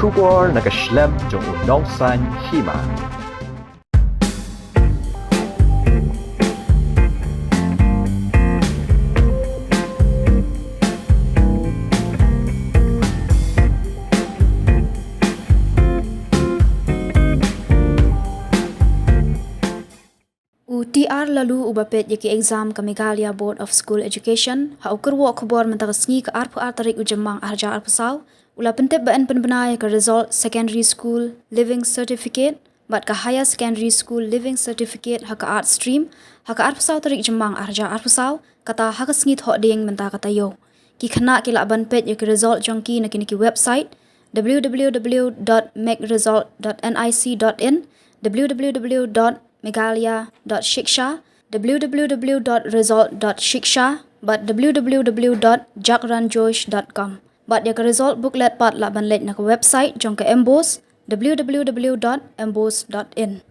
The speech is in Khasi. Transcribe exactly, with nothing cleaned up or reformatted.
Khubor na ka shlem jong u nongsan hima. U T R Laloo, uba peit ïa ki exam ka Meghalaya Board of School Education, ha u kyrwoh khubor mynta ka sngi ka arphew ar tarik u Jymmang arhajar arphew saw, u la pyntip ba yn pynbna ïa ka result Secondary School Leaving Certificate bad ka Higher Secondary School Leaving Certificate ha ka Arts Stream ha ka arphew saw tarik Jymmang arhajar arphew saw, kata ha ka sngi Thohdieng mynta ka taïew. Ki khynnah ki lah ban peit ïa ki result jong ki na kine ki website: w w w dot megresult dot n i c dot in, w w w dot meghalaya dot shiksha, w w w dot result dot shiksha bad w w w dot jagranjosh dot com. Bad ïa ka result booklet pat lah ban leit na ka website jong ka MBOSE, w w w dot mbose dot in.